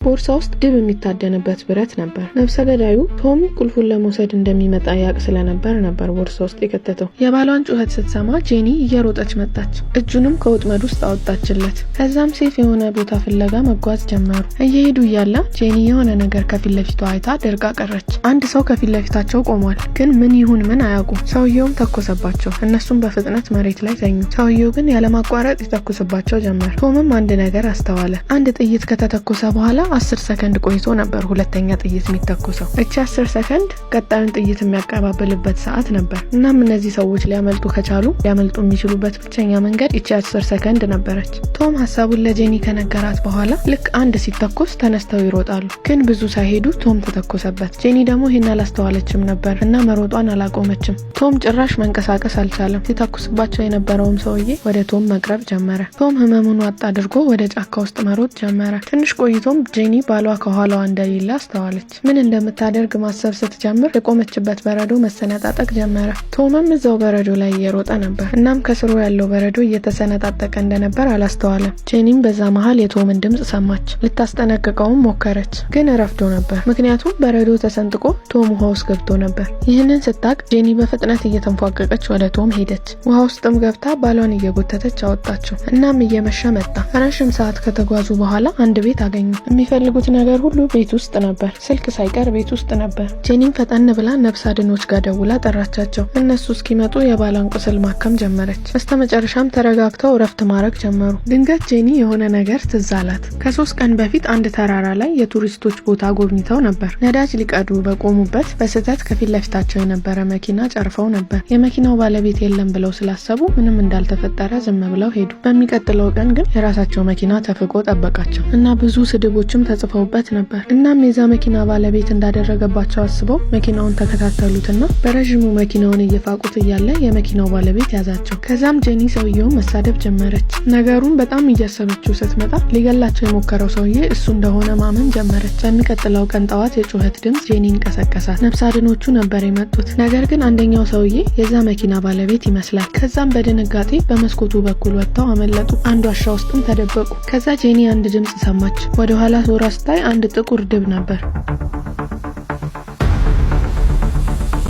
ቦርሳ ውስጥ ድብ የሚታደንበት ብረት ነበር። ነፍሰ ገዳዩ ቶም ቁልፉን ለመውሰድ እንደሚመጣ ያቅ ስለነበር ነበር ቦርሳ ውስጥ የከተተው። የባሏን ጩኸት ስትሰማ ጄኒ እየሮጠች መጣች። እጁንም ከወጥመድ ውስጥ አወጣችለት። ከዛም safe የሆነ ቦታ ፍለጋ መጓዝ ጀመሩ። እየሄዱ እያለ ጄኒ የሆነ ነገር ከፊት ለፊቷ አይታ ደርቃ ቀረች። አንድ ሰው ከፊት ለፊታቸው ቆሟል፣ ግን ምን ይሁን ምን አያውቁም። ሰውየውም ተኮሰባቸው። እነሱም በፍጥነት መሬት ላይ ተኙ። ሰውየው ግን ያለማቋረጥ ይተኩስባቸው ጀመር። ቶምም አንድ ነገር አስተዋለ። አንድ ጥይት ከተተኮሰ በኋላ 10 ሰከንድ ቆይቶ ነበር ሁለተኛ ጥይት የሚተኮሰው። እቺ 10 ሰከንድ ቀጣዩን ጥይት የሚያቀባብልበት ሰዓት ነበር። እናም እነዚህ ሰዎች ሊያመልጡ ከቻሉ ሊያመልጡ የሚችሉበት ብቸኛ መንገድ ይቺ 10 ሰከንድ ነበረች። ቶም ሀሳቡን ለጄኒ ከነገራት በኋላ ልክ አንድ ሲተኮስ ተነስተው ይሮጣሉ። ግን ብዙ ሳይሄዱ ቶም ተተኮሰበት። ጄኒ ደግሞ ይህን አላስተዋለችም ነበር እና መሮጧን አላቆመችም። ቶም ጭራሽ መንቀሳቀስ አልቻለም። ሲተኩስባቸው የነበረውም ሰውዬ ወደ ቶም መቅረብ ጀመረ። ቶም ህመሙን ዋጥ አድርጎ ወደ ጫካ ውስጥ መሮጥ ጀመረ። ትንሽ ቆይቶም ጄኒ ባሏ ከኋላዋ እንደሌለ አስተዋለች። ምን እንደምታደርግ ማሰብ ስትጀምር የቆመችበት በረዶ መሰነጣጠቅ ጀመረ። ቶምም እዛው በረዶ ላይ እየሮጠ ነበር። እናም ከስሩ ያለው በረዶ እየተሰነጣጠቀ እንደነበር አላስተዋለም። ጄኒም በዛ መሀል የቶምን ድምጽ ሰማች። ልታስጠነቅቀውም ሞከረች፣ ግን ረፍዶ ነበር። ምክንያቱም በረዶ ተሰንጥቆ ቶም ውሃ ውስጥ ገብቶ ነበር። ይህንን ስታቅ ጄኒ በፍጥነት እየተንፏቀቀች ወደ ቶም ሄደች። ውሃ ውስጥም ገብታ ባሏን እየጎተተች አወጣችው። እናም እየመሸ መጣ። ረዥም ሰዓት ከተጓዙ በኋላ አንድ ቤት አገኙ። የሚፈልጉት ነገር ሁሉ ቤት ውስጥ ነበር። ስልክ ሳይቀር ቤት ውስጥ ነበር። ጄኒም ፈጠን ብላ ነፍስ አድኖች ጋር ደውላ ጠራቻቸው። እነሱ እስኪመጡ የባሏን ቁስል ማከም ጀመረች። በስተመጨረሻም ተረጋግተው እረፍት ማድረግ ጀመሩ። ድንገት ጄኒ የሆነ ነገር ትዝ አላት። ከ3 ቀን በፊት አንድ ተራራ ላይ የቱሪስቶች ቦታ ጎብኝተው ነበር። ነዳጅ ሊቀዱ በቆሙበት በስህተት ከፊት ለፊታቸው የነበረ መኪና ጨርፈው ነበር። የመኪናው ባለቤት የለም ብለው ስላሰቡ ምንም እንዳልተፈጠረ ዝም ብለው ሄዱ። በሚቀጥለው ቀን ግን የራሳቸው መኪና ተፍቆ ጠበቃቸው እና ብዙ ስድቦችም ተጽፈውበት ነበር። እናም የዛ መኪና ባለቤት እንዳደረገባቸው አስበው መኪናውን ተከታተሉትና በረዥሙ መኪናውን እየፋቁት እያለ የመኪናው ባለቤት ያዛቸው። ከዛም ጄኒ ሰውየውን መሳደብ ጀመረች። ነገሩን በጣም እያሰበችው ስትመጣ ሊገላቸው የሞከረው ሰውዬ እሱ እንደሆነ ማመን ጀመረች። በሚቀጥለው ቀን ጠዋት የጩኸት ድምፅ ጄኒን ቀሰቀሳት። ነፍስ አድኖቹ ነበር የመጡት። ነገር ግን አንደኛው ሰውዬ የዛ መኪና ባለቤት ይመስላል። ከዛም በድንጋጤ በመስኮቱ በኩል ወጥተው አመለጡ። አንድ ዋሻ ውስጥም ተደበቁ። ከዛ ጄኒ አንድ ድምፅ ሰማች። ወደ ኋላ ዞራ ስታይ አንድ ጥቁር ድብ ነበር።